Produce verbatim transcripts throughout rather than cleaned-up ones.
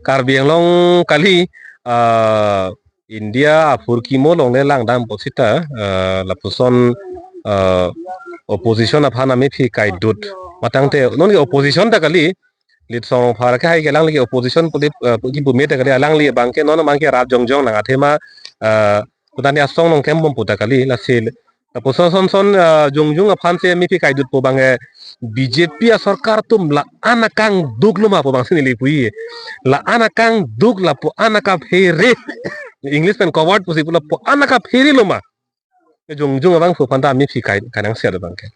Karbi Anglong kali, ah, India aphurkimo along le langdam pusita, ah, lapuson, ah, opposition aphan amephi kaidut. Matangte non ke opposition ta kali, Litsong Rongphar ke hai ke alangli ke opposition pu, ah, kipu me ta kali, alangli abang ke non abang ke rat jongjong nang athema, ah, kutani asong nong kembom pu ta kali, lasi lapuson son son, ah, jongjong aphan si amephi kaidut pu abang ke B J P asorkar atum la-an akangduk lo ma pu abang si neli pu-i. La-an akangduk, lapu-an akaphere. English pen coward pusi pu, lapu-an akaphere lo ma. Jongjong abang pu aphan ta amephi kai, kainang si abang ke.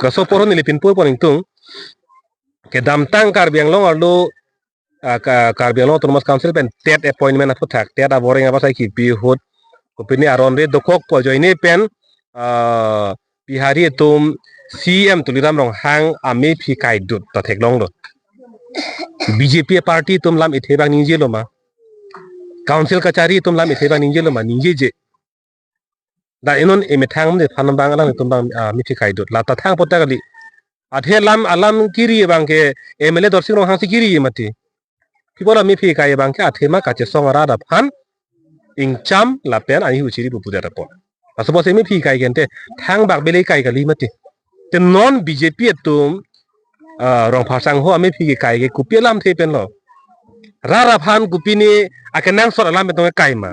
Kaso poro neli pinpo pon ingtung. Kedamtang Karbi Anglong arlo, ah, Ka-, Karbi Anglong Autonomous Council pen TET appointment aphuthak, TET aboreng abasai kipi ahut, kopine aron re dokok pu ajoine pen, ah, Bihari atum C M Tuliram Ronghang amephi kaidut ta theklonglo. B J P party atum lam ithe abang ningje lo ma? Council kachari atum lam ithe abang ningje lo ma? Ningjeje. Dak inon emethang de aphan abang alanglitum abang, ah, mephi kaidut. La ta thang pu ta kali. Athe alam, alam kiri abang ke M L A Dorsing Ronghang si kiri mati. Pi apot amephi kai abang ke athema kachesong arat aphan ingcham lapen ahi huchiri pupu det apot. Laso apotsi amephi kai ke ante thangbak bele kai kali mati. Te non B J P atum, ah, Rongphar sangho amephi kai ke kopi alamthe pen lo? Rat aphan kopine akenangsot alam pen tong kai ma?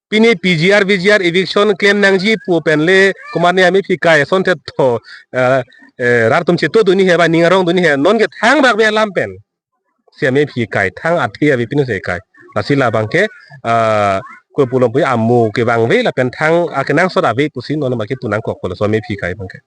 Pine P G R, V G R eviction klem nangji pu pen le komatne amephi kai asonte tho, eh, eh, rat atum cheto dunji he ba ning arong dunji he, non ke thangbak be alam pen si amephi kai, thang athe ave pine si kai. Lasi labang ke, ah, ko pulo pu amo ke vangve lapen thang akenangsot ave pusi non abang ke pu nangkok pulo, laso amephi kai abang ke.